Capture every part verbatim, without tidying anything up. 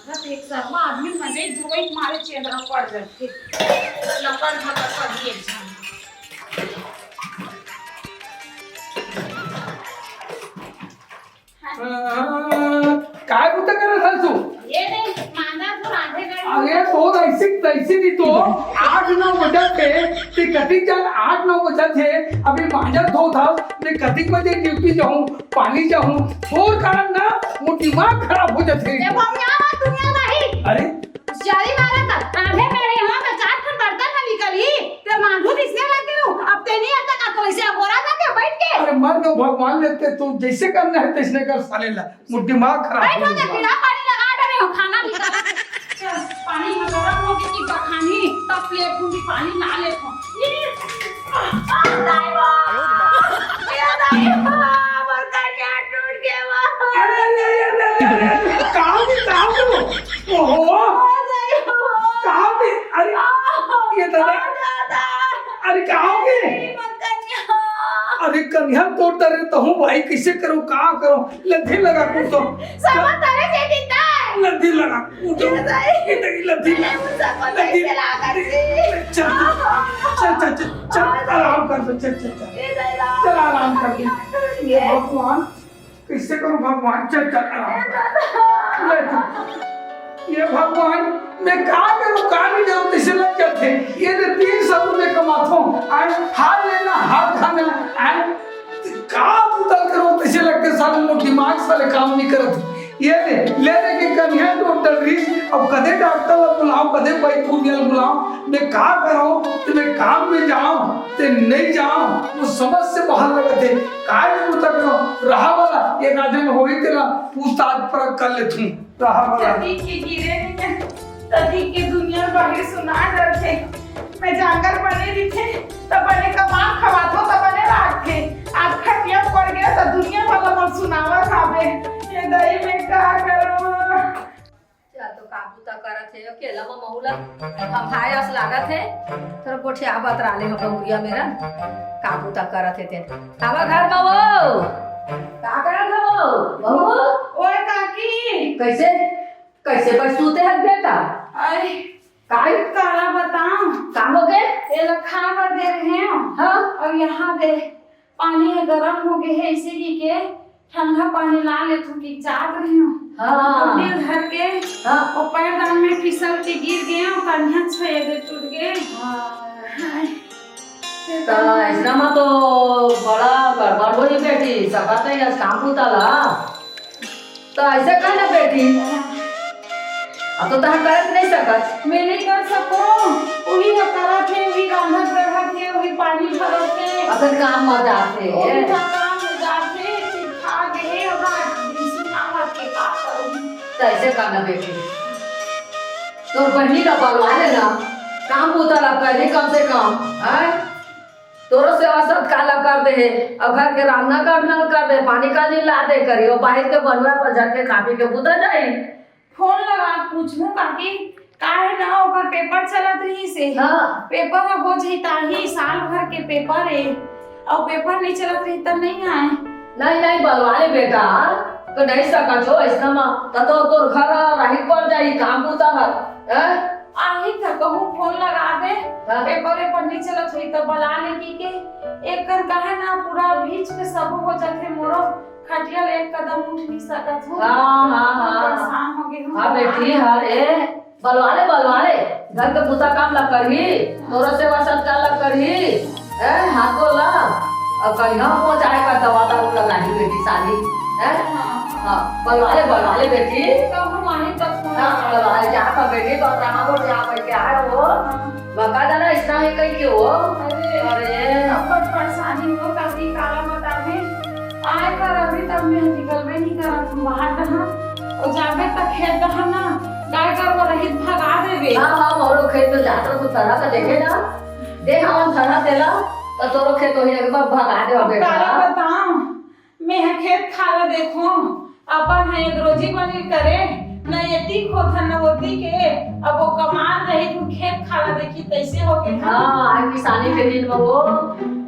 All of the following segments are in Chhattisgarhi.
बस एक शर्मा आदमी मजे धोई मारे चेंदरा पड़ जाथे। लपड़ झपड़ कर दिए इंसान। अ, काय बुता करत हस तू? ये नहीं, मांदा तो रांधे गए। अरे, तो ऐसी, ऐसी नहीं तो आठ नौ बजत हे, ते कतिक जान आठ नौ बजत हे, अभी मांदा धोत हस, मैं कतिक बजे ड्यूटी जाऊं, पानी जाऊं, तोर कारण ना वो दिमाग खराब हो जाथे। ये भौंकना मत दुनिया नहीं। अरे, जरी मारा था, आधे मेरे यहाँ तो चार ठन बर्तन में निकली, ते मांझू दिसने लगे रहू, अब ते नहीं आता का तो ऐसे अगोरा था क्या बैठ के? अरे मर गयो भगवान लेते, तू जैसे करना है तैसने कर साले ला, वो दिमाग खराब बैठो हो ना, गया। पीड़ा पानी लगा डरे हो, खाना निकाला। चल, पानी में गरम हो गई कि बखानी, तब प्लेट में भी पानी ना ले तो। ये, आ, आ, दाई बा। ये दाई बा, हमर कनिया टूट गया बा। अरे, अरे, अरे, अरे, अरे, अरे, कहाँ भी, कहाँ भी हो? ओहो। आ, दाई बा। कहाँ भी? अरे, आ, ये दादा। आ, दादा। अरे, कहाँ हो गए? अरे, हमर कनिया। अरे, कनिया तो डरे तो हूँ भाई, कैसे करो, कहाँ करो? लद्दी लगा कुछ तो। समझ तारे से जीता है। लद्दी लगा, उठो। ये सही। ये लद्दी लगा। ये मुझे समझ लद्दी। नहीं लगा करती। चल, चल, चल, चल, चल, आराम कर, चल, चल, चल। ये दादा। चल, आराम कर। ये भगवान, कैसे करूं भगवान? चल, चल, आराम कर। ले, चल। ये भगवान, मैं का करूं, का नहीं करूं, कैसे लग जाते? ये ले तीन सौ रुपए कमाता हूं, आए, हार लेना, हार खाना, आए, का बुता करो, तैसे लगथे साले मोर दिमाग साले काम नहीं करत। ये ले, ले ले के कनिहा तो डर रही, अब कदे डॉक्टर ला बुलाओ, कदे वैद्य ला बुलाओ, मैं का करो, ते मैं काम में जाओ, ते नहीं जाओ, वो समझ से बाहर लगत हे। काय बुता करो, रहा वाला, ये राजन होई तेला पूछताछ पर कर लेथूं, रहा वाला। कदी के गिरे नहीं, कदी के दुनिया बाहर सुना डरथे। मैं जांगर बने रहिथे, त बने कमा खवाथो, त बने राखथे। आज खटिया पड़ गया, त दुनिया भर ला मोर सुनावत हावे। ए दाई, मैं का करूं? चल तो काबू त करत हे, अकेला म महू ला हम भाई अस लागत हे। थोड़ा गोठिया बतरा ले हो डोंगरिया मेरा, काबू त करत हे ते। आवा घर म वो। का करत हो? बहू? ओए काकी। कैसे? कैसे बस सूते हस बेटा? अरे, काई? काला बताऊं? का हो गए? एला खाए बर दे रहे हो। हाँ। और यहाँ दे, पानी है गरम हो गए है, इसी की के ठंडा पानी ला ले तू की जात रही हूँ। हाँ। और दिल धर के हाँ। और पैरदान में फिसल के गिर गए और कन्या छे दे टूट गए। हाँ। हाय। त ऐसना म तो बड़ा गड़बड़ होही बेटी, सकत हे आज काम बुता ला। त ऐसे कह ना बेटी, अब तो तहां कर नहीं सकत। मैं नहीं कर सकूं, उही ह करत हे, उही रांधत गढ़त हे, उही पानी भरत हे। अगर काम म जाथे। उही ह काम म जाथे, ठीक ठाक हे, अब रात दिन सुनावत के का करूं? त ऐसे कह ना बेटी, तोर बहिनी ला बलवा लेना, काम बुता ला करे कम से कम, हैं? तोरो सेवा सत्कार ला कर दे हे, अउ घर के रांधना करना कर दे, पानी कानी ला दे करी, अउ बाहिर के बनवा पर झट के खा पी के बुता जाई। फोन लगा पूछहूं काकी, का हे ना ओकर पेपर चलत रहिस हे। हाँ। पेपर ह हो जाही ताही, साल भर के पेपर हे, अउ पेपर नहीं चलत रही त नहीं आए। नहीं, नहीं, बलवा ले बेटा, तो नहीं सकत हो ऐसना म, त तो तोर घर राही पड़ जाही, काम बुता हर, हैं? आही त कहूं फोन लगा दे, हाँ। पेपर वेपर नहीं चलत होई त बला ले की के। एक कर काहे ना पूरा भीज के सब हो जाथे मोरो, खटिया ले एक कदम उठ नहीं सकत हूं। हाँ, हाँ, हाँ। परेशान हो गई हूं। हाँ बेटी, हाँ रे, बलवा ले, बलवा ले, घर के बुता काम ला करही, तोरो सेवा सत्कार ला करही, हैं, हाथों ला, अउ कहीं हम पहुंचाए का दवा दारू लगाही बेटी साली, हैं? हाँ। हाँ, बलवा ले, बलवा ले बेटी। तो हम आही तक फोन हाँ, लगा। बलवा ले, जहाँ का बेटी, तो कहाँ को जहाँ बैठ के आए हो? हाँ। बका जाना, ऐसना हे कहीं के हो? अरे, अरे। अब बड़ परेशानी हो, काकी काला बतावे। आए कर अभी तक मैं निकलबे नहीं करत हूँ बाहर कहाँ। और जाबे तक खेत कहाँ ना, गाय गरुवा रहित भगा देबे। हाँ, हाँ, मोरो खेत में जात रहो, तो थरहा तो देखे ना। दे, हम थरहा तेला, तो तोरो खेत वही लगे, बस भगा दे, अब बेटा। काला बताऊं, मैं ह खेत खाला देखो, अपन ह एक रोजी बनी करे, न एती खोथा न ओती के, अब वो कमान रही तू खेत खाला देखी तैसे हो गए। हाँ, आज किसानी के दिन में वो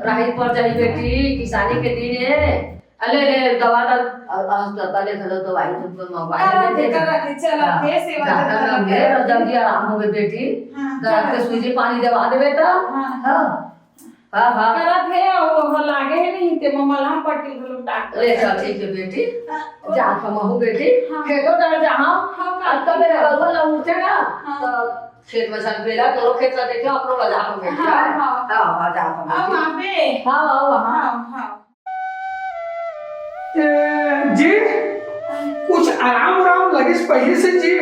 राही पड़ जाही बेटी, किसानी के दिन है। अरे रे, दवा ला, अ, अस्पताल ले घलो दवाई तो मंगवा ले करत हे, बेटी। करत हे, चलत हाँ, हे, सेवा जाकर करत ना हे। मेर, जल्दी आराम होबे बेटी। हाँ, दर्द के चलत हे। सूजी पानी दवा देबे त। हाँ। हाँ। हाँ, हाँ। करत हे, वो, वो लागे हे नहीं, ते मलहम पट्टी घलो डॉक्टर ले चल, ठीक हे बेटी। हाँ, वो जात हँव महूँ बेटी। हाँ। खेतो डर जा, हाँ। हाँ, अब का कब मेरा बउआ ला उठे ना, हाँ। तो खेत में चल बेला, तोरो खेत ला देखे, अपनो ला जात हँव बेटी। हाँ, हाँ। हाँ, हाँ, जात हँव अब बेटी। आबे। हाँ, हाँ, हाँ। हाँ, हाँ। ए, जी, कुछ आराम उराम लगिस पहिली से जी?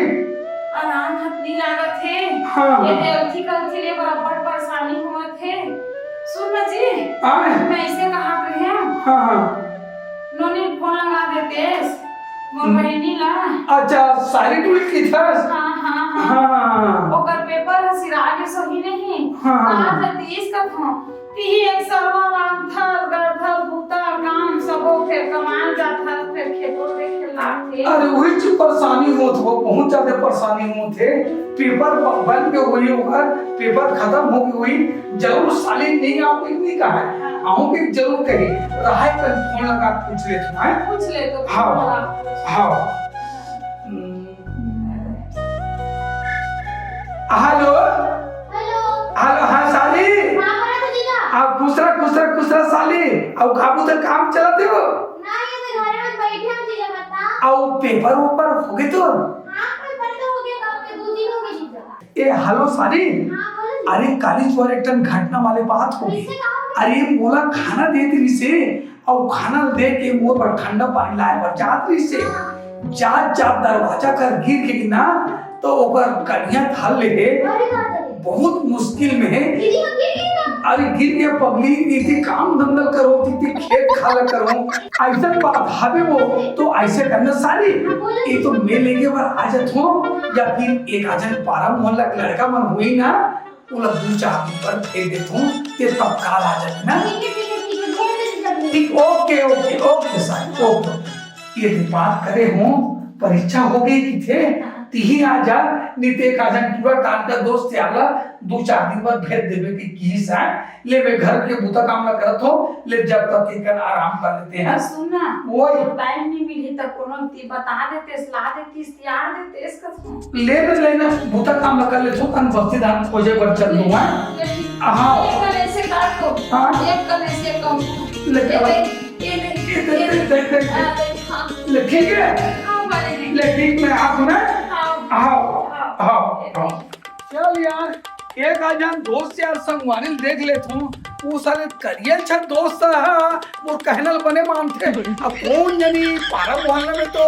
आराम हत नहीं लागत हे। हाँ। ये देवथी कलथी ले बराबर परेशानी होवत हे। सुन ना जी, हाँ। मैं ऐसे कहा रहे हैं। हाँ, हाँ। नोनी फोन लगा देतेस, मोर हम्म। बहिनी ला। अच्छा, सारी टूल की थस? हाँ, हाँ, हाँ। हाँ। ओकर पेपर ह सिरा गे सही नहीं। हाँ, हाँ। आज तीस का था। तिही एक सरवा रांधथस, गढ़थस, बूता, काम सबो, फेर कमाए जाथस, फेर खेतो देखे लागथे। अरे, वही चीज परेशानी होत हो, बहुत ज्यादा परेशानी होत हे। पेपर ब-, बन के होई ओकर, पेपर खतम हो के होई, जरूर साली नहीं आओ, कोई नहीं कहा है। हाँ। आऊं भी जरूर कही, रहा है कल फोन लगा पूछ ले तुम्हें। पूछ ले तो हाँ, थोड़ा। हाँ। हम्म। हेलो। हेलो। हेलो, हाँ, साली। हाँ, बोलो तो जीजा। आप खुश रह, खुश रह, खुश रह, साली। अब काबू तक काम चलाते हो? ना, ये तो घर में बैठे हम जीजा, बता। आओ, पेपर वेपर हो गए तो? हाँ, पेपर तो हो गया, कब के दो दिन हो गए जीजा। ए, हेलो, साली। हाँ, बोलो जीजा। अरे, काली जुआर एक ठन घटना वाले बात हो गई। कैसे, का हो गया? अरे, मोला खाना दे दिली से, अउ खाना दे के मोर बर ठंडा पानी लाए बर जात रहिस हे। जात जात दरवाजा कर गिर गे ना, तो ओकर कनिहा धर ले हे। अरे बाप रे। बहुत मुश्किल में हे। दीदी, वो गिर गई ना? अरे गिर गया पगली, इति काम धंधा करो, इति खेत खाला करो, ऐसा बात हवे वो, तो ऐसे करना साली, हाँ, बोलो। ये तो मैं लेके बर आ जात हूँ, या फिर एक आजन पारा मोहल्ला के लड़का मन हुई ना, ओला दू चार दिन बर भेज देथों, ते तत्काल आ जाबे ना। ठीक है, ठीक है, ठीक है, भेज दे, भेज दे। ठीक, ओके, ओके, ओके, साहब, ओके, ओके। ये तो बात करे हों, परीक्षा हो गई कि थे, तिही आ जा, नहीं ते एक आजन टूरा टांटा दोस्त यार ला दू चार दिन बर भेज देबे कि किहिस हे, ले मैं घर के बूता काम ला करत हों, ले जब तक एक आराम कर लेते हैं। सुन ना, वही। टाइम नहीं मिली तो कोनो ती बता देते, सलाह देती, सियार देते, इसका ले ना, ले ना, बूता काम ला कर लेथों, कन बस्ती धान खोजे बर चल दूंगा। हाँ। एक कन ऐसे काट दो। हाँ। एक कन ऐसे कम। ले, ये ले, देख, ये देख, ये देख, ये देख, देख, देख, देख। अरे, हाँ। ले, ठीक है? हाँ, बने हैं। ले, ठीक, मैं आप ना? हाँ। आओ, हाँ। आओ, आओ। चल यार, एक आजन दोस्त यार संगवारी ल देख लेथों, वो साले करिया छत दोस्त हा, मोर कहना ल बने मानथे। अब कौन जनी पारा मोहल्ला में तो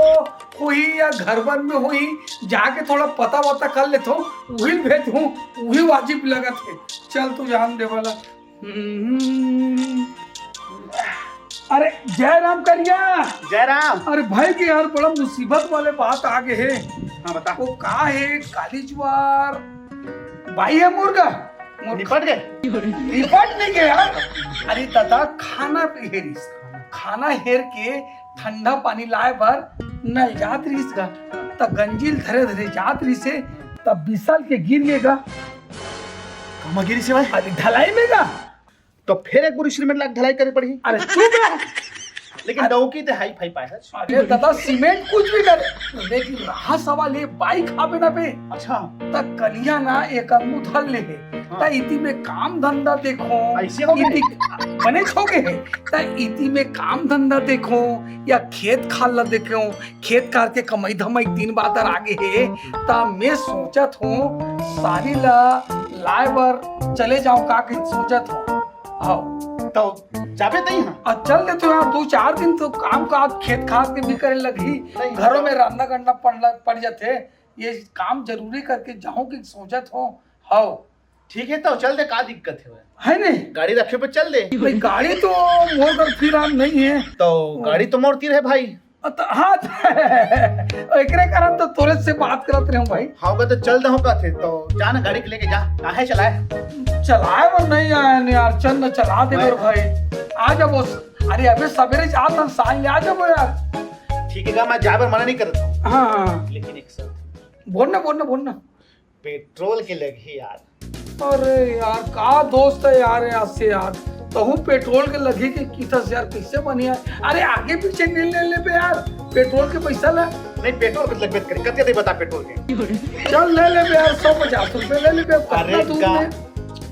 होही या घर बर में होही, जाके थोड़ा पता वता कर लेथों, उही ल भेजहूँ, उही वाजिब लगत हे। चल तू जान दे वाला। हम्म। अरे जय राम करिया। जय राम। अरे भाई के यार बड़ा मुसीबत वाले बात आ गए हे। हाँ, बता। वो का हे, काली जुआर बाई हे मुर्गा। मुर्गा। निपट गए? निपट नहीं गए यार। अरे दादा, खाना पे हेरिस, खाना हेर के ठंडा पानी लाए बर नल जात रहिस गा, त गंजी ल धरे धरे जात रहिस हे, त बिसल के गिर गे गा। कहाँ गिरिस हे भाई? अरे ढलाई में गा। तो फिर एक बोरी सीमेंट लाके ढलाई करे पड़ही। अरे चुप रह। लेकिन डौकी ते हाई फाई पाए हे। अरे दादा, सीमेंट कुछ भी करे, लेकिन रहा सवाल ये बाई खाबे ना बे। अच्छा। त कनिया ना एक अंगू धर ले हे। हाँ। त इति में काम धंधा देखो। ऐसे हो गए? इति बने छो गए हे। त इति में काम धंधा देखो या खेत खार ला देखो, खेत खार के कमाई धमाई दिन बादर आगे हे, त मैं सोचत हूँ सारी ला लाए बर चले जाऊँ का के सोचत हूँ। हाँ। तो जाबे तई हाँ? आ, चल देते हो यार, दो चार दिन तो काम काज खेत खार के भी करे लगही, नहीं। घरों में रांधना गंडना पड़ लग, पड़ जाते, ये काम जरूरी करके जाऊँ कि सोचत हो। हाँ। ठीक है, तो चल दे, का दिक्कत है? है नहीं? गाड़ी रखे पे चल दे। भाई, गाड़ी तो मोर कर फिलहाल नहीं है। तो गाड़ी तो मोर तीर है भाई। अ, त-, हाँ, त-, एकरे कारण तो तोरे से बात करत रहे हूँ भाई। हाँ, बे, तो चल दे हूँ कहते, तो जा ना गाड़ी के लेके जा, काहे चलाए? चलाए बर नहीं आया नहीं यार, चल ना चला दे भाई। भाई। आ जा बॉस। अरे अबे सवेरे जात हन, साँझ ले आ जाबो यार। ठीक है, मैं जाए बर मना नहीं करत हूँ। हाँ, हाँ। लेकिन एक शर्त। बोल ना, बोल ना, बोल ना। पेट्रोल के लगही यार। अरे यार, का दोस्त है यार, आज से यार। तहू पेट्रोल के लगे के किथस यार, कइसे बनी यार? अरे आगे पीछे नइ ले लेबे यार, पेट्रोल के पइसा ला। नहीं, पेट्रोल के लगबे करे, कते दे बता पेट्रोल के? चल ले लेबे यार, सौ पचास रुपए ले लेबे, अब अरे कतना दूर गा-, में?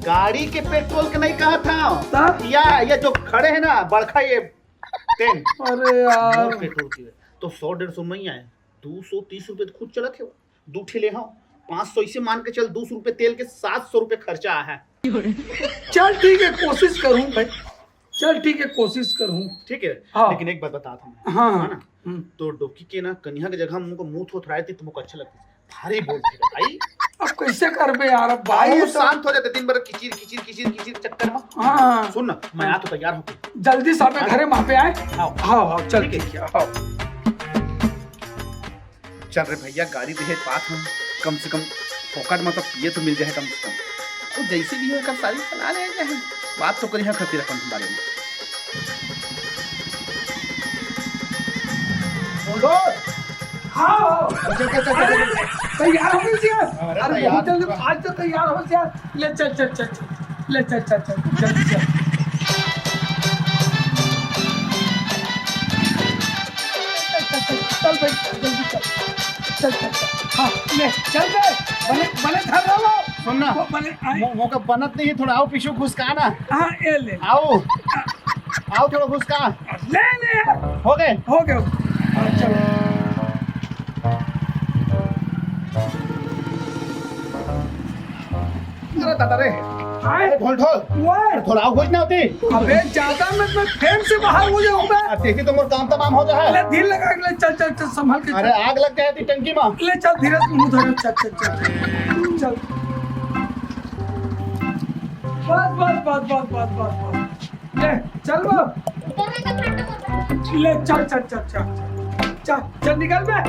गाड़ी के पेट्रोल के नहीं कहा था। तब? या, ये जो खड़े हैं ना, बड़का ये तेल। अरे यार। मोर पेट्रोल के तो सौ डेढ़ सौ में ही आए, दो सौ तीस रुपए तो खुद चलत हे। दू ठे ले हव, पाँच सौ इसे मान के चल, दो सौ रुपए तेल के, सात सौ रुपए खर्चा है। चल ठीक है, कोशिश करूँ भाई, चल ठीक है, कोशिश करूँ। ठीक है, हाँ। लेकिन एक बात बता था मैं, हाँ, है ना? हम्म। तो डोकी के ना कनिहा के जगह मुंह को मुंह थोथराए थी, तुमको अच्छा लगता है, भारी बोलती है भाई। अब कैसे करबे यार, अब भाई भाई ये तो शांत हो जाते, दिन भर किचिर किचिर किचिर किचिर चक्कर में। हाँ। सुन ना, मैं आ तो तैयार होके। जल्दी से आप हाँ। घरे वहाँ पे आए। हाँ। हाँ, हाँ, चल ठीक है। ठीक है, हाँ। चल रे भैया, गाड़ी देहे पास हम, कम से कम फोकट में तो पिए तो मिल जाए कम से कम। तो जैसे भी हो, कल सारी चला ले जाए, बात तो करिए खातिर अपन बारे में। बोलो। हाँ। चल, चल, चल, चल, चल। तैयार हो गए जी? अरे अरे तैयार। बहुत जल्दी, आज तो तैयार हो गया। ले चल, चल, चल, चल। ले चल, चल, चल, जल्दी चल। चल, चल, चल, चल भाई, जल्दी चल। चल, चल, चल। हाँ, ले, चल बे। बने, बने धर रहो। सुन ना, वो बने, आए। मो-, मोका बनत नहीं, थोड़ा आओ पीछू घुसका ना। हाँ, ये ले। आओ। आओ थोड़ा घुसका। ले, ले यार। हो गए? हो गए। हाँ, चलो। अरे दादा रे। हाय। अरे ढोल ढोल। ओए। अरे थोड़ा आवाज ना होती। अबे ज्यादा मत, मैं फेम से बाहर हो जाऊंगा। अब देखी तो मोर काम तमाम हो जाए। ले धीर लगा के ले, चल, चल, चल, संभाल के अरे चल। आग लग जाए थी टंकी में। ले चल धीरे से मुंह धर, चल, चल, चल। चल। बस, बस, बस। ले, चल बाप। ले, चल, चल, चल, चल। चल, चल, निकल बे।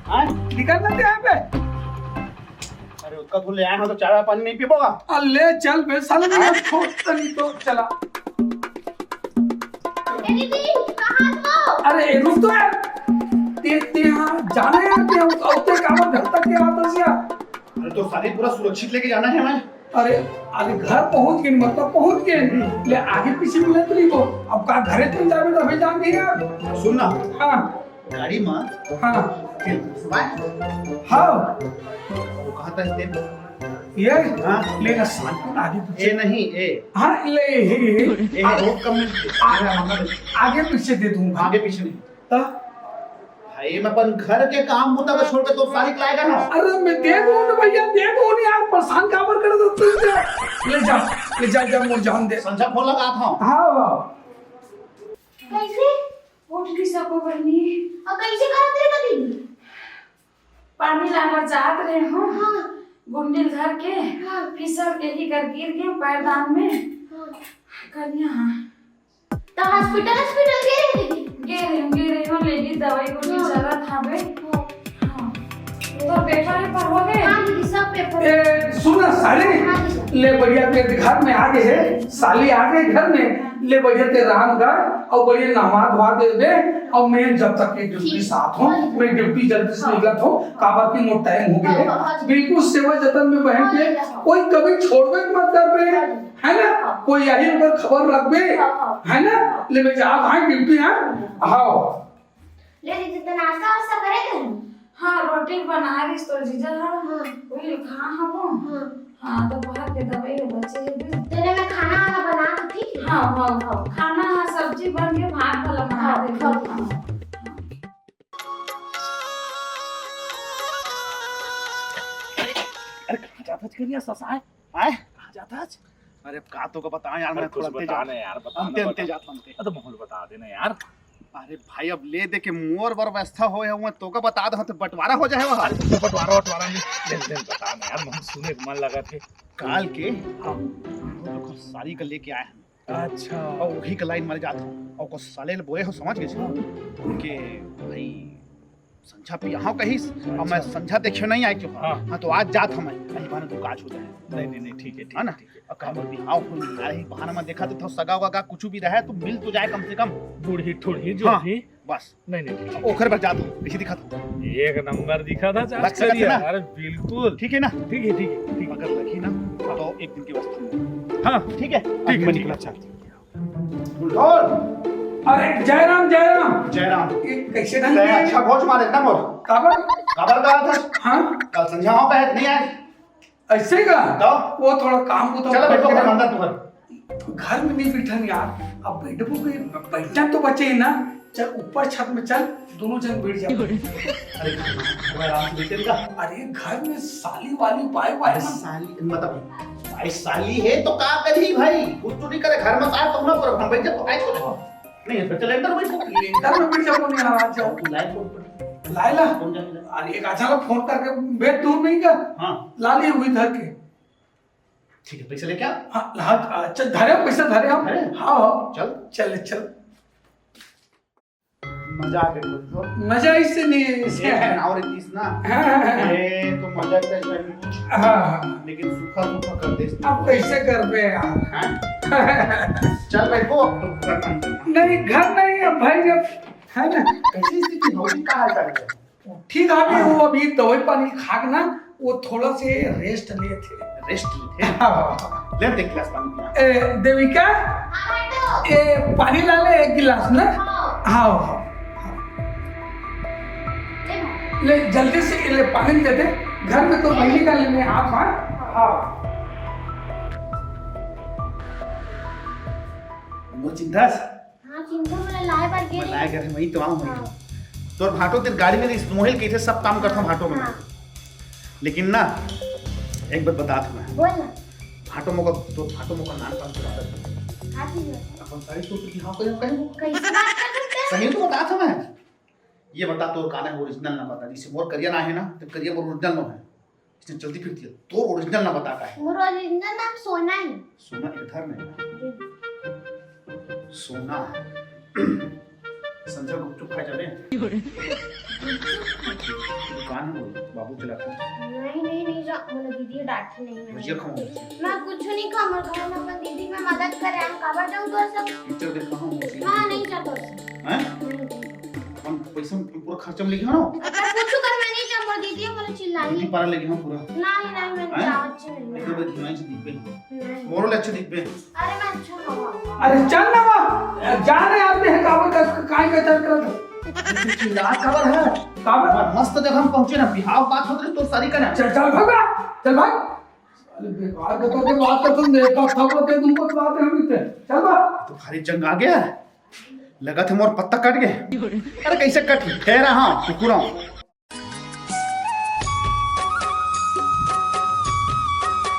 हाँ? निकल ना यहाँ पे। अरे, उसका तू ले आया हो तो चाय वाय पानी नहीं पीबोगा? आ, ले चल बे, साले, मैं हाँ? छोड़ तनी तो चला। ए दीदी, कहाँ हो? अरे, रुक तो यार। ते, ते यहाँ जाना है यार, ते उस, उस, ते काम घर तक के आता सिया। अरे, तो साले पूरा सुरक्षित लेके जाना है मैं। अरे, अरे, घर पहुँच गए, मतलब पहुँच गए। ले, आगे पीछे मिले तो नहीं तो। अब का घरे तुम जावे तो हमें जान नहीं यार। सुन ना। हाँ। गाड़ी में हाँ। तेल सुनाए? हाँ। वो कहाँ था तेल? ये? हाँ। लेना साथ में आगे पीछे। ए नहीं, ए। हाँ, ले, हे, हे। ए, बहुत कम मिलती है। आ-, आगे पीछे दे दूंगा। आगे पीछे नहीं। हाँ? भाई, मैं अपन घर के काम बुता को छोड़ के तो सारी लाएगा ना। अरे, मैं दे दूँ ना भैया, दे दूँ ना यार, परेशान काबर कर दो तुम तो। ले जा, ले जा, जा, मोर जान दे। संझा फोन लगा था। हाँ, हाँ। कैसे? उठ गई सको बहिनी। अब कैसे करत रहे कभी? पानी लावर जात रहे हो। हाँ। गुंडिल धर के, हाँ। फिसल के ही कर गिर गए पैरदान में। हाँ। कनिया, हाँ। तो हॉस्पिटल, हॉस्पिटल गए रहे दीदी? गए रहे, गए रहे हो, ले ली दवाई गोली हाँ। चलत हवे। हाँ। हाँ। तो पेपर वेपर हो गए? हाँ दीदी, सब पेपर। ए, सुन ना साली, हाँ दीदी। ले बढ़िया तेरे घर में आ गए है, साली आ गए घर में, ले बढ़िया तेरे राम का और बढ़िया नहवा धोवा दे दे। और मैं जब तक ये ड्यूटी ठीक। साथ हूँ, हाँ दीदी। मैं ड्यूटी जल्दी से हाँ। निकलत हूँ, काबर की मोर टाइम हो गया हाँ, हाँ, हाँ है। दीदी। बिल्कुल सेवा जतन में बहन हाँ के, दीदी, हाँ। कोई कभी छोड़बे मत करबे, हाँ दीदी। है ना? हाँ। कोई यही ऊपर खबर रखबे, हाँ, हाँ। है ना? हाँ। ले मैं जा भाई ड्यूटी, हाँ? हाँ। ले दीदी, तो नाश्ता वास्ता करे के? हाँ, रोटी बना रही तो जीजा, हाँ। हाँ। वही खा हबो। हाँ। हाँ, दोपहर के दवाई बचे है भी। तेरे में खाना वाना बना दो, ठीक है? हाँ, हाँ, हाँ। खाना, हाँ, सब्जी बन के भात वाला बना हाँ, दे दो। हाँ। अरे, कहाँ जात हच करिया ससाय? आय? कहाँ जात हच? अरे, का तो का बताएं यार, अरे, मैं कुछ थोड़ा बता अंते ना यार, बता अंते, ना, अंते बता। जात हूँ, अंते। अरे, तो माहौल बता देना यार। अरे भाई, अब ले दे के मोर बर व्यवस्था होए हुआ, तो का बता दे, तो बंटवारा हो जाए वहाँ। अरे, तो बंटवारा, बंटवारा नहीं, ले, ले, बता ना यार, मन सुने के मन लगा थे। काल के हाँ। हम लोग सारी का लेके आए हैं। अच्छा। और वही का लाइन मारे जात हूँ, और को साले बोले हो, समझ गए? हाँ। उनके भाई संझा पिया हाँ कहिस, अब मैं अच्छा। संझा देखे नहीं आए क्यों? हाँ। हाँ, तो आज जात हूँ मैं, यही बहाने तो काज हो जाए। नहीं, नहीं, नहीं, ठीक है, ठीक है, है ना? ठीक है। और कहीं भी आओ, कोई नहीं आए, बहाना में देखा तो सगा वगा कुछ भी रहे तो मिल तो जाए कम से कम। बूढ़ी ठूढ़ी जो हाँ, भी। बस। नहीं, नहीं, ठीक है। ओखर बर जात हूँ, इसी दिखा दो। एक नंबर दिखा था, बस, चल, चल, चल। अरे बिल्कुल। ठीक है ना? ठीक है, ठीक है, ठीक है। अगर लगी ना, तो एक दिन की व्यवस्था। हाँ। ठीक है? ठीक है, मैं ठीक निकला, है। अच्छा। बुलढोल। अरे जयराम, जयराम। जयराम। ये कैसे ढंग तैं के? अच्छा भोज मारे ना मोर। काबर? काबर कहा था? हाँ? कल संझा हो गए, नहीं आए। ऐसे ही का? तो? वो थोड़ा काम को तो चलो बैठो, घर अंदर तुम्हारे। घर में नहीं बैठन यार, अब बैठबो के बैठना तो बचे ही ना। चल ऊपर छत में चल, दोनों जन बैठ जाओ। अरे घर में, घर में आराम से बैठे का? अरे घर में साली वाली बाय बाय अरे ना। साली मतलब भाई, साली है तो का करी भाई, कुछ तो नहीं करे घर में, का तुम ना पर हम बैठ जा, पकाए को नहीं है, तो लेंटर बैठ जा। लेंटर में बैठ जाओ, नहीं आ जाओ। तू लाए फोन पर। लाए ला? कौन जाने ला? अरे एक अच्छा फोन करके बैठ दूर नहीं का? हाँ। ला लिए हुई धर के। ठीक है, पैसा लेके आ। हाँ, हाँ, अच्छा, धरे हो, पैसा धरे हो? धरे? हाँ, हाँ। चल। चल, चल। मजा आ गया बोल तो। मजा इससे नहीं है, इससे एक है। दिन और एक चीज ना। हाँ, हाँ, हाँ। ये तो मजा का इसमें कुछ। हाँ, हाँ। लेकिन सूखा सूखा कर दे इसमें। अब कैसे कर पे यार? हाँ? चल बैठो, अब तो घर बंद करना। नहीं, घर नहीं है भाई, जब है ना। कैसी स्थिति होगी, कहाँ जा रही है? ठीक है, अभी वो अभी दवाई पानी खा के ना, वो थोड़ा से रेस्ट लिए थे। रेस्ट लिए थे? हाँ। ले दे गिलास पानी पिया। ए, देविका, हाँ, बेटू। ए, पानी ला ले एक गिलास ना। हाँ। हाँ, हाँ, हाँ। ले भाई। ले, जल्दी से ले, पानी दे दे। घर में तो हाँ। पहले का लेने आप, हाँ? हाँ। वो चिंता हाँ, चिंता मोला लाए बर गे मैं रहे। लाए गे रहे, वही तो आऊँ, वही हाँ। आऊँ। तोर भाटो तेरे गाड़ी में इस मोहिल के थे, सब काम करता हूँ भाटो में। हाँ। लेकिन ना, एक बात बता था मैं। बोल ना। भाटो मोका, तो भाटो मोका नान पान की आदत है। हाँ, ठीक है। अपन सारी सोच की हाँ करें, करें वो। कैसे बात कर सकते हैं? सही तो बता था मैं। ये बता, तोर का ना है ओरिजिनल ना बता, जैसे मोर करिया ना है ना, तो करिया मोर ओरिजिनल ना है। इसने चलती फिरती है। तोर ओरिजिनल ना बता का है। मोर ओरिजिनल नाम सोना है। सोना इधर नहीं। सोना। संजय गुपचुप खाए जाबे। दुकान है वो, बाबू चलाता है। नहीं, नहीं, नहीं जा, मोला दीदी डांटही नहीं मैं। भजिया खाऊंगा। मैं कुछ नहीं खाऊं, मैं घर में अपन दीदी में मदद करे, हम काबर जाऊं तोर सब? पिक्चर देखा हूँ। हाँ, नहीं जा तोर सब। हैं? नहीं, नहीं। अपन पैसा पूरा खर्चा में लेके आना। अगर कुछ कर मैं नहीं जा, मोर दीदी मोला चिल्लाही। दीदी पारा लेके हम पूरा। नहीं, नहीं, मैं हैं? जावत नहीं। एक बार घिनाई से दिखबे। नहीं। मोरो ले अच्छे दिखबे। अरे मैं अच्छा खाऊंगा। अरे चल ना वा, जा रहे आते हैं काबर का, काय का चल कर। चिल्ला खबर है। काबर? मस्त जगह हम पहुंचे ना, बिहाव बात होत रहे तो सारी का ना। चल, चल भाग, चल भाग। अरे बेकार के तो बात कर तुम, देखा खबर के तुमको बात है हम इतने। चल भाग। तो भारी जंग आ गया। लगा थे मोर पत्ता कट गए। अरे कैसे कट गए? ठहरा, हाँ, कुकुरा।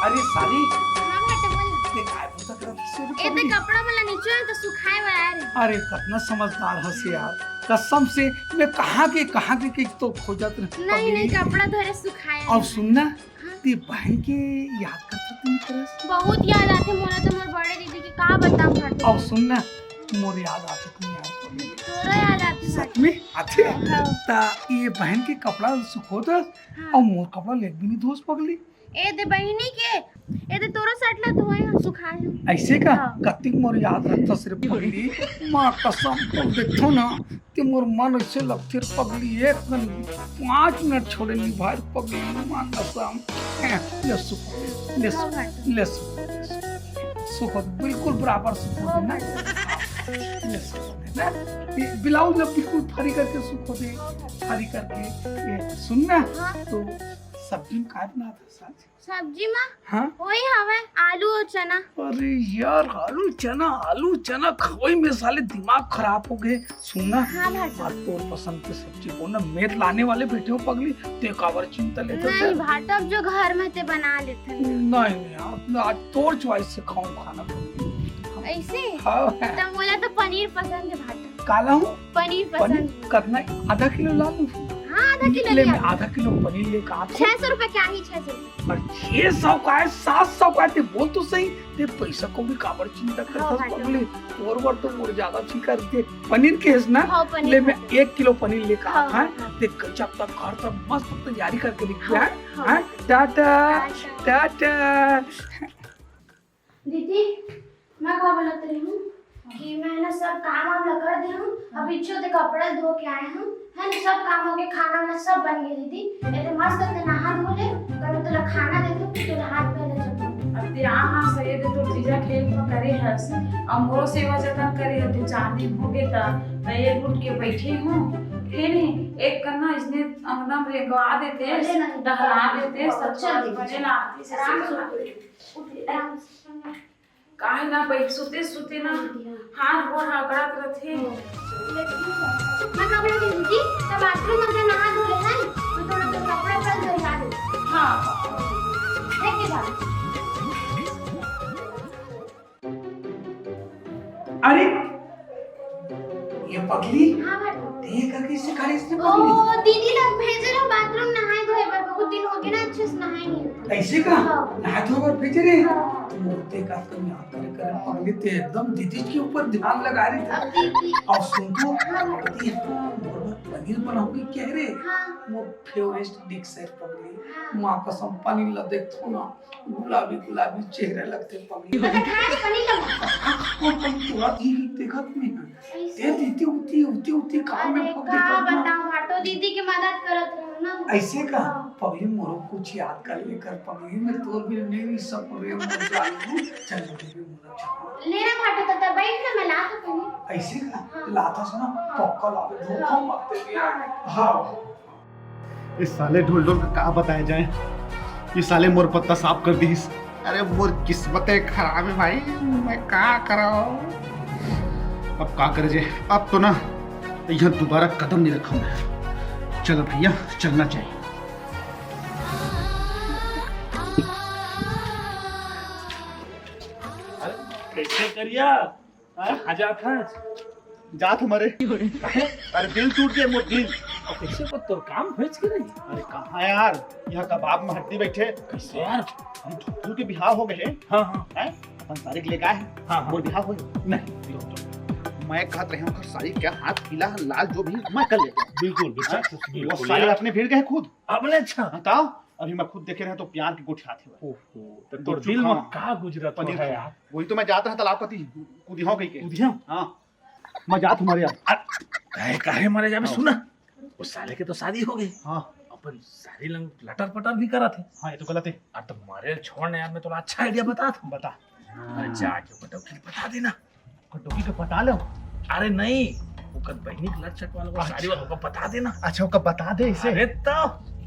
अरे साली, हाँ बेटा, बोल ना। ते काय पोता करत हस? ए, ते कपड़ा मन ला नीचे है, तो सुखाए बर आए रहे। अरे, कतना समझदार हस यार। कसम से, मैं कहाँ के, कहाँ के, के तो खोजत रहे। नहीं, नहीं, पगली। कपड़ा धरे सुखाए अब रहे। सुन ना, हाँ। ते बहन के याद करत हस नहीं करस? बहुत याद आथे मोला तो मोर बड़े दीदी के, का बताऊं भाटो। अब सुन ना, मोर याद आथे नहीं यार। तोरा याद आथे सच भाटो। में? आथे? हाँ। ता ये बहन के कपड़ा सुखोत हाँ। अउ मोर कपड़ा लेक भी नहीं धोस पगली। ए दे बहिनी के, ए दे तोरो शर्ट ला धोए हम सुखाए हम। ऐसे का? हाँ। कतिक मोर याद रहथस रे पगली। माँ कसम तो देखो ना, ते मोर मन ऐसे लगथे रे पगली, एक घन पाँच मिनट छोड़े नहीं भाई पगली, माँ कसम। ले सुखो, ले हाँ सुखो, भाई। ले सुखो, ले सुखो। सुखो, बिल्कुल बराबर सुखो हाँ ना। भाई। ले सुखो ना। ये ब्लाउज ला बिल्कुल फरी करके सुखो दे, फरी करके। ये सुन ना, हाँ। तो सब्जी में काय बनात हस आज? सब्जी में? हाँ? वही हवे, आलू और चना। अरे यार, आलू चना, आलू चना खवई में साले दिमाग खराब हो गए। सुन ना, हाँ भाटो। आज तोर पसंद के सब्जी को ना, मैं लाने वाले बैठे हो पगली, ते काबर चिंता लेते नहीं हो? भाटो, अब जो घर में ते बना लेते हैं। नहीं, नहीं, आज, आज तोर choice से खाऊं खाना पगली। ऐसे? हाँ। तो मोला तो पनीर पसंद है भाटो। काला हूँ? पनीर पसंद। पनीर कतना? आधा किलो ला लूँ? हाँ, आधा किलो ले, ले मैं आ। आधा किलो पनीर लेके आत हूँ। छह सौ रुपए के आही, छह सौ रुपए। अरे छह सौ का है, सात सौ का है, ते बोल तो सही, ते पैसा को भी काबर चिंता करत हस हाँ, पगली, तोर बर तो मोर ज्यादा फिकर हे। पनीर के हस ना? हाँ, पनीर ले मैं खाते। एक किलो पनीर लेके हाँ, आत हूँ, हाँ। ते जब तक घर तक मस्त तैयारी करके रख हाँ, है, हाँ। हाँ? टाटा, टाटा। टाटा। दीदी, मैं का बोलत रही हूँ कि मैं ना सब काम वाम ला कर दे हूँ, अभी छो ते कपड़ा धो के आए हूँ, है ना, सब काम हो गया, खाना वाना सब बन गया दीदी। ये तो मस्त ते नहा धो ले, तो मैं तोला खाना दे दूँ, फिर तोला हाथ पैर धो ले। ते आ हा सही दे, तोर जीजा के help करे हस, अउ मोरो सेवा जतन करे हस, दू चार दिन होगे त, त ये उठ के बइठे हूँ। हे नहीं, एक कन्ना इसने अंगना में रेंगवा देते, अरे नहीं, टहला देते, बहुत अच्छा सचमुच दिन। बने लागती से आराम से सेवा। उठ, आराम से। काहे ना बइठ, सुते सुते ना हाथ गोड़ अकड़ात रथे। मैं कपड़ा दे दीदी, तो बाथरूम में से नहा धो लेना है, मैं थोड़ा सा कपड़ा पहन के आ रही हूँ। हाँ। देख के जा। अरे, ये पगली, हाँ, भाई। ये करके इससे खड़ी इसने ओ, पगली। दीदी लोग भेजे रहे बाथरूम नहाए धोए बर, बहुत दिन हो गए ना, अच्छे से नहाए नहीं। ऐसे का? हाँ। नहाए धोए बर भेजे रहे? हाँ। तो मोर ते का तुम याद करे, करे पगली ते एकदम दीदी के ऊपर ध्यान लगा रही थी। अब दीदी। और सुन तो, हाँ। ये तो मोर पनीर बनाओगी कह रहे? हाँ। मोर favourite dish है पगली। हाँ। माँ कसम पनीर ला देख तो ना, गुलाबी गुलाबी चेहरा लगते पगली। अच्छा, खाए पनीर ला। हाँ, हाँ, पगली तोरा दी देखत नहीं है। ऐसे? ए दीदी उती, उती, उती, काम में अरे, फंस का गई ना। बताऊं, भाटो दीदी के मदद करत रहूं ना। ऐसे का? हाँ। पगली मोरो कुछ याद कर लेकर पगली, मैं तोर भी नहीं सब रे मर जाऊं। चल दीदी भी मदद कर। ले ना भाटो, तो बैठ ना, मैं ला तो कहीं। ऐसे का? हाँ। लाता से ना, हाँ। पक्का लावे, धोखा हाँ। मत दे यार। हाँ। इस साले ढोल ढोल का का बताया जाए, ये साले मोर पत्ता साफ कर दीस। अरे मोर किस्मत है खराब है भाई, मैं का करा। अब का करे जे, अब तो ना यहाँ दोबारा कदम नहीं रखा मैं। चलो भैया, चलना चाहिए। अरे कैसे करिया? हाँ? कहाँ जात हस? जात हमारे। काहे? अरे दिल टूट गया मोर दिल। अब कैसे को तोर काम भेज के नहीं? अरे कहाँ यार, यहाँ कबाब में हड्डी बैठे। कैसे यार? हम धुद्धू के बिहाव हो गए। हाँ, हाँ। हैं? अपन साड़ी के लेके आए हैं। हाँ, हाँ। मोर बिहाव हो गया। नहीं, बिल्कुल। मैं कहत रहे हूँ, साड़ी क्या हाथ पीला लाल जो भी मैं कर लेता हूँ। बिल्कुल, बिल्कुल, हाँ? बिल्कुल वो साले यार। अपने भिड़ गए खुद। अपने अच्छा। हाँ, तो अभी मैं खुद देखे रहे तो प्यार की गोठियात है। ओहो, तो बिल्कुल, दिल में हाँ। का गुजरत पनीर है खा। यार? वही तो मैं जाता है तालाब पति, कूदिया कहीं के। कूदिया? हाँ। मैं जात हमारे यार। अरे, काहे मारे जाबे? हाँ। सुना, वो साले के तो शादी हो गई। हाँ। अपन सारी लंग लटर पटर भी करत है। हाँ, ये तो गलत है। अरे तो मारे छोड़ ना यार, मैं तोला अच्छा idea बता था। बता। अरे जाके वो डौकी के बता देना। ओकर डौकी के पटा लो। अरे नहीं, ओकर बहिनी के लट चटवा लो, अच्छा। सारी वाला ओकर बता देना। अच्छा, ओकर बता दे इसे। अरे तो।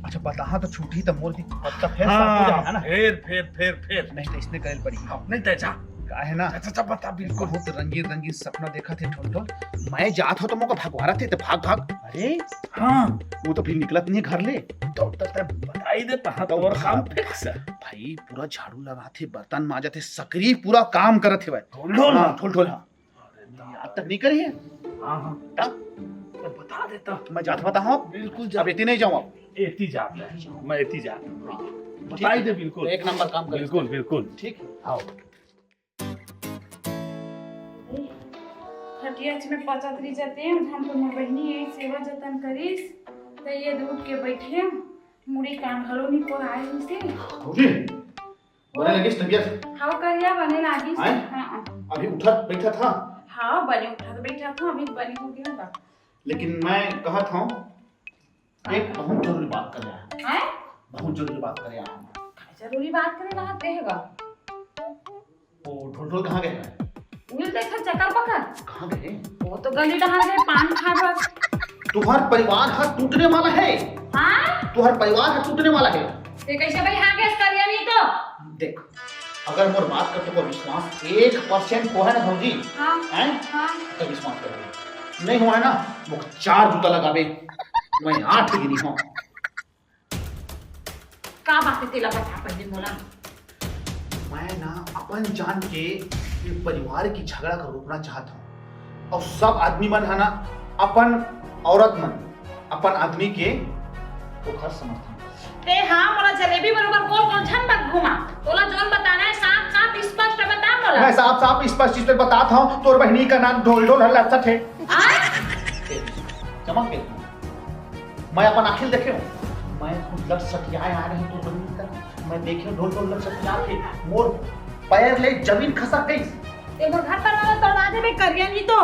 अच्छा, बता, हाँ, तो छूटी तो मोर की पत्ता फेर साफ हो हाँ, जाएगा ना। फेर, फेर, फेर, फेर। नहीं तो इसने करे पड़ी। हाँ, नहीं तो जा। का है ना? जा, जा, जा, बता, बिल्कुल। बहुत रंगीन, रंगीन सपना देखा थे, ढोल, ढोल। मैं जात हो तो मोका भगवारा थे, तो भाग, भाग। अरे, हाँ। वो तो फिर निकलत नहीं घर ले। तो, तो, तो बता ही देता, हाँ, तो तोर काम भाग। Fix है। भाई, पूरा झाड़ू लगा थे, बर्तन माजा थे, सकरी पूरा काम करत हे भाई। ढोल, ढोल। हाँ, ढोल, ढोल, हाँ। अरे, याद तक नहीं करी है। हाँ, हाँ। तब? तो बता देता। मैं जात बता, हाँ। बिल्कुल जा। अब इतने ही जाऊँ आप। एती जात है। मैं एती जात हूँ। हाँ। बताई दे, बिल्कुल। एक नंबर काम कर। बिल्कुल, बिल्कुल। ठीक। आओ। खटिया में पचत रही जाते हैं, हम तो मोर बहिनी यही सेवा जतन करिस, तो ये उठ के बैठे, मुड़ी कान घलो नहीं कोराए से। भौजी, बोले लगिस तबियत? हाँ, करिया बने लागिस। हैं? हाँ, हाँ। अभी उठत बैठत हा? हाँ, बने उठत बैठत हा, अभी बने हो गया था। लेकिन मैं कहत हूँ, एक बहुत जरूरी बात करे आया हूँ। हैं? बहुत जरूरी बात करे आया हूँ। का जरूरी बात करे रहा तेहगा? वो ढोल ढोल कहाँ गए हैं? उल देखा चकर पकर। कहाँ गए? वो तो गली डहार गए पान खाए बर। तुम्हार परिवार हा टूटने वाला है। हाँ? तुम्हार परिवार हा टूटने वाला है। ते कैसे भाई हाँ गैस करिया नहीं तो? देख, अगर मोर बात कर तो विश्वास एक percent को है ना भौजी, हाँ। हैं? हाँ। तो विश्वास कर। नहीं हुआ है ना, मुख चार जूता लगाबे, मैं आठ गिनी हूँ। का बात है, तेला बता पहले मोला। मैं ना अपन जान के ये परिवार की झगड़ा का रोकना चाहता हूँ, और सब आदमी मन है ना, अपन औरत मन, अपन आदमी के ओखर समर्थन कर। ते हाँ, मोला जलेबी बरोबर गोल गोल झन मत घुमा। तोला जोन बताना है, साफ साफ स्पष्ट बता मोला। मैं साफ साफ स्पष्ट स्पष्ट बतात हूँ, तोर बहिनी का नाम ढोल ढोल हर लड़सत है। आ? चमक गई। मैं अपन आँखी देखे हूँ, मैं खुद लट सटियाए आ रहे हैं तो जमीन तक। मैं देखे हूँ ढोल ढोल लट सटिया के मोर पैर ले जमीन खसक गई। ते मोर घर पर वाला तोड़वा देबे करिया नहीं तो।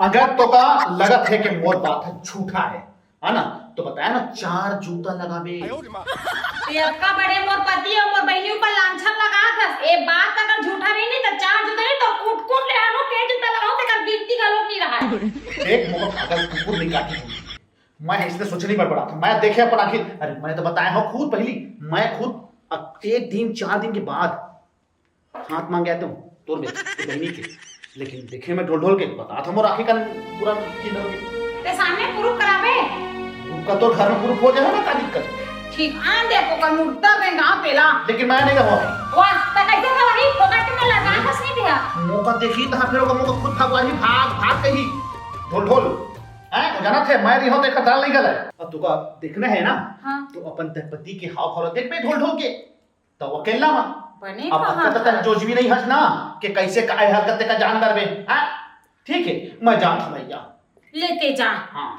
अगर तोका लगत है कि मोर बात है झूठा है, है ना? तो बताया ना, चार जूता लगाबे। ये अतका बड़े मोर पति अउ मोर बहिनी ऊपर लांछन लगात हस। ए बात अगर झूठा रही नहीं तो चार जूता नहीं तो कूट कूट ले आनो, के जूता लगाऊं तेकर गिनती घलोक नहीं रहा है। देख, मोर अगर कुकुर नहीं काटी होई। मैं इसने सोचे नहीं बड़बड़ा था, मैं देखे अपन आखिर, अरे मैं तो बताया हूँ खुद पहली, मैं खुद अ-, एक दिन, चार दिन के बाद हाथ मांगे आते हूँ तोर बे-, तो बहिनी के, लेकिन देखे मैं ढोल ढोल के बता था मोर आखिर का पूरा किंडर हो गया। ते सामने प्रूफ कराबे। उनका तो घर में प्रूफ हो जाए ना, का दिक्कत? ठीक, आन दे, ओकर मुर्दा बेंगा पेला। लेकिन मैं नहीं रहूँ। वाह, त कैसे रहही? ओकर के मैं लगा कस नहीं दिया। मौका देखी तो फिर ओकर मौका खुद भगवान ही भाग, भाग कही। ढोल ढोल। हैं, वो जाना थे, मैं रही हूँ, देखा दाल नहीं गला है। अब तुका देखना है ना, हाँ। तो अपन तहपति के हाव भाव देख बे ढोल ढोल के। तो अकेला मा। बने अब कहा अतका तक था। जोजवी नहीं हस ना, कि कैसे काय हरकत का जान दरबे, हाँ? ठीक है, मैं जात हूँ भैया। लेते जा। हाँ।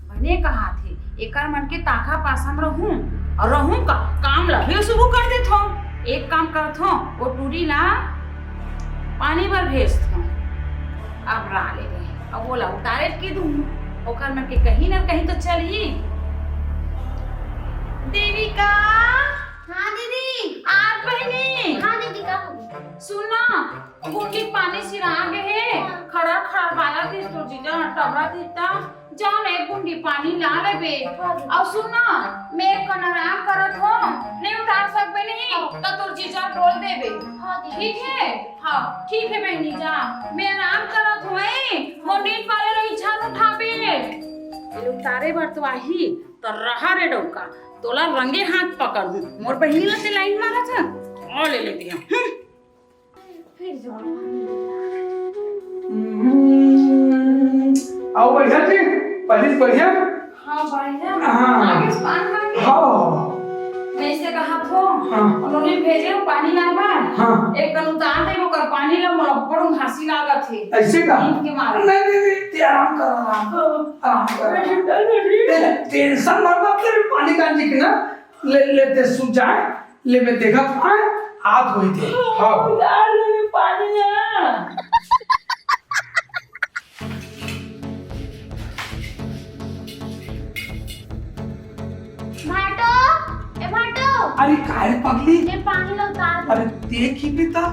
बने कहा थे, एकर मन के ताखा पासम रहूं, और रहूं का, काम ला फिर शुरू कर देत हो। एक काम करत हो, वो टूरी ला पानी बर भेजत हो। अब रा ले गए, अब वो ला उतारे के दूं, ओकर मन के कहीं ना कहीं तो चल ही। देविका। हाँ दीदी। आज बहिनी। हाँ दीदी, का हो गया? सुन ना, गुंडी पानी सिरा गे हे, हाँ। खड़ा खड़ा बाला थी तो जीजा टबरा थी ता, जाओ ना एक गुंडी पानी ला लेबे। हाँ दीदी। और सुन ना, मैं कन आराम करत हो, नहीं उतार सकबे नहीं, हाँ। तो तोर जीजा डोल देबे। हाँ दीदी। ठीक है? हाँ, ठीक है बहिनी जा, मैं आराम करत हो, ए, मोर नींद वाले लो इच्छा उठाबे। ये उतारे बर तो आही, तो रहा रे डौका, तोला रंगे हाथ पकड़हूं। मोर बहिनी ला ते लाइन मारा था, और ले लेती हूँ। हम्म। फिर जाओ। हम्म, आओ बढ़िया जी, पहली बढ़िया। हाँ, बढ़िया। हाँ। आगे से पान खा के। हाँ। मैं इसे कहा थो, हाँ। उन्होंने भेजे हो पानी लाए बार। हाँ। एक कन उतार दे, ओकर पानी ला, मोला बड़ घासी लागत हे। ऐसे का? नींद के मारे। नहीं, नहीं, नहीं, ते आराम कर, आराम कर। हाँ। आराम कर। मैं चिंता कर रही हूँ। ते टेंशन मत ले, तेरे पानी का जी के ना, ले, ले, ते सो जाए, ले, मैं देखा, हाँ, हाथ होई थे। हाँ। उतार दे पानी ना। भाटो, ए भाटो। अरे काय रे पगली? ये पानी ला उतार दे। अरे देखी भी ता,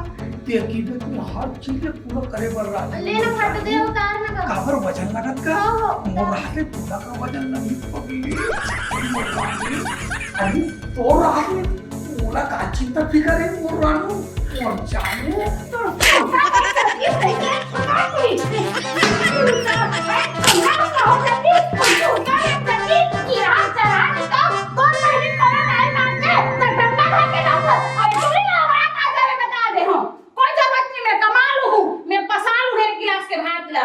देखी भी तू हर चीज में पूरा करे बर रहा। ले ना भाटो, दे उतार ना का। काबर वजन लगत का? हाँ, हाँ, मोर उतार। हाथ में पूरा का वजन नहीं पगली। अरे तोर हाथ में मोला का चिंता फिकर हे मोर रानू, मोर जानू। कोई जरूरत नहीं, मैं कमा लूँ हूँ, मैं पसा लूँ एक गिलास के भात ला।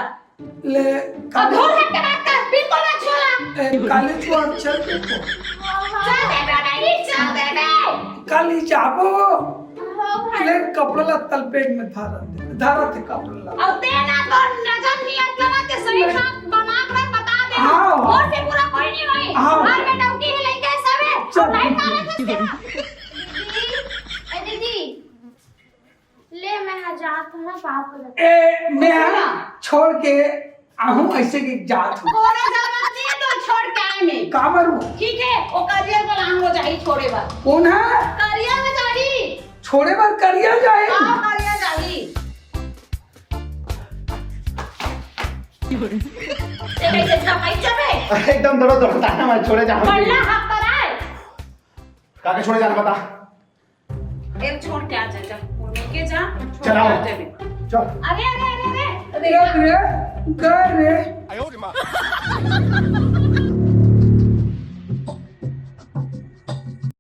ले, अब काली, धोर हट के बात कर, बिल्कुल मत छुआ। ए, काली तू अब चल दे तो। चल दे बे, नहीं, चल दे बे। काली जाबो। हाँ भाई। ले, कपड़ा ला तलपेट में धारा दे, धारा दे कपड़ा ला। अब ते ना तो नजर नहीं आता ना, ते सही साथ बना के बता दे। हाँ। और से पूरा कोई नहीं होई। हाँ। घर में डौकी ही लेके सबे। चल। लाइन मारे थे तेरा। दीदी, ए दीदी, ले, मैं हा जात हूँ ना, पाप हो जाता। ए, मैं हा छोड़ के आहूँ, ऐसे कि जात हूँ। कोनो जरूरत नहीं है तो छोड़ के आए में। काबर वो? ठीक है, वो करिया को लांग हो जाही छोड़े बर। कौन है? करिया में जाही। छोड़े बर करिया जाही? हाँ, करिया जाही। ये कैसे छपाई छपे? एकदम दौड़ो, दौड़ो, ताना मार, छोड़े जाओ। पढ़ना हाथ पर आए। काके छोड़े जाना बता। ए, छोड़ के आ जा, जा। वो लेके जा, छोड़ चलाओ। के आ जा बे। चल। अरे, अरे, अरे, अरे, अरे। रे, रे, रे। आयो रे माँ।